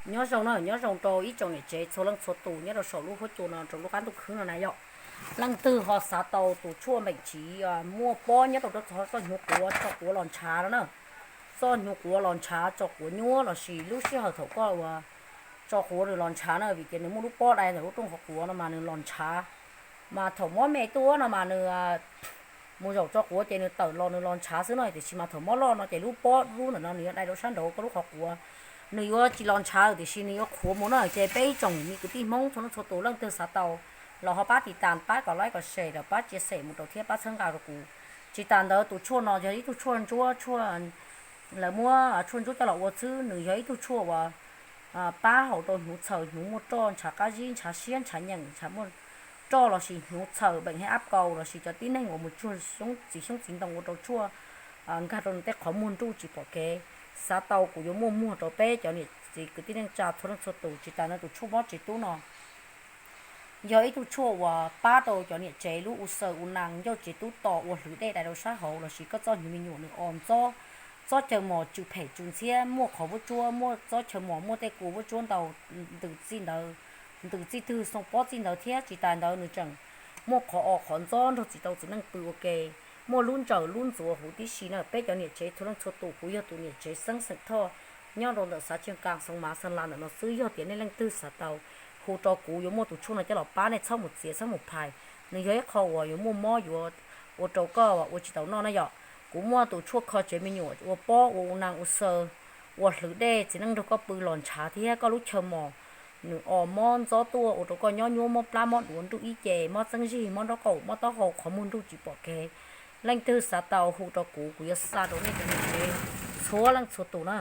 Nyob zoo na, nyob zoo rau ib tsoom niam tsev txhua leej txhua tus nyob rau saum lub huab cua no rau lub qab ntuj khwb no na yom. Leej twg ho xav tau tus tshuaj npeem tsiv muaj pob nyob rau txog txoj hnyuv quav, tso quav los ntshav no na, txoj hnyuv quav los ntshav, tso quav nyuab lossis lub sij hawm thaum koj ua tso quav nws los ntshav na, vim tias nws muaj lub pob dai ntawm lub rooj qhov quav no mas nws los ntshav. Mas thaum mob me tuaj no mas nws mus zaum tso quav ces nws tawm los nws los ntshav xwb no, tiam sis mas thaum mob loj no ces lub pob lub ntawm no nws yuav dai rau sab nraud koj lub qhov quav, nws yuav tsis los ntshav tiam sis nws yuav qhuav mus na. Ces peb ib tsoom me kwv tij Hmoob txhua leej txhua tus leej twg xav tau los ho pab tiv tas, pab kom like kom share, pab tsia xem mus rau thiab pab txhawb nqa rau kuv. Tsis tas ntawd tus tshuaj no yog ib tug tshuaj ntsuab, lawv muab tshuaj ntsuab coj los ua xwb, nws yog ib tug tshuaj uas pab hauv rau hnyuv txhaws, hnyuv muaj roj, ntshav qab zib, ntshav siab, ntshav nyeem, ntshav muaj roj lossis hnyuv txhaws beem hej ab kau lossis cov tib neeg uas mus tsuag txiv xyoob txiv ntoo ua rau tshuaj nkag rau nws tej qhov muag nruj tsis pom kev. Xav tau kuv yuav muaj muag rau peb cov niam txiv kwv tij neej tsa txhua leej txhua tus. Tsis tas ntawd tus tshuaj mob tsev tub no yog ib tug tshuaj uas pab rau cov niam tsev lub u xaws u nas ncauj tsev tub to ua hlwv dej dai rau sab hauv lossis koj txoj hnyuv me nyuam nws os ntxob, txob chaw mos tsw phem tsw ntxhiab, muaj qhov vuab tsuab, muaj txob chaw mos, muaj tej kua vuab tsuab ntau, ntws txij ntawd, ntws txij twg xoo pob txij ntawd thiab. Tsis tas ntawd nws tseem muaj qhov os qhov ntxob nrog tsis tau txiv neej pw ua ke, muaj lub ntsaws lub ntxuav huv tib si na. Peb cov niam tsev txhua leej txhua tus, kuv yog tus niam tsev Xeeb xeem Thoj nyob rau ntawm xav Tsiaj Kas Xoo Mav Xeeb Las ntawm no xwb. Yog tias nej leej twg xav tau, hu rau kuv yuav muaj tus tshuaj no coj los pab, nej txhob mus txiav txhob mus phais. Nws yog ib qho uas yuav muaj mob yuav ua rau koj ua tsis tau noj na yom. Kuv muaj tus tshuaj kho tsev me nyuam ua pob ua u nas u xaws, ua hlwv dej txiv neej nrog koj pw los ntshav thiab koj lub chaw mos nws os mob ntxob tuaj ua rau koj nyob nyuab mob plab mob duav nruj ib ce, mob txeeb zig mob nraub qaum mob taub hau qhov muag nruj tsis pom kev. Leej twg xav tau hu rau kuv, kuv yuav xa rau nej cov niam tsev txhua leej txhua tus na.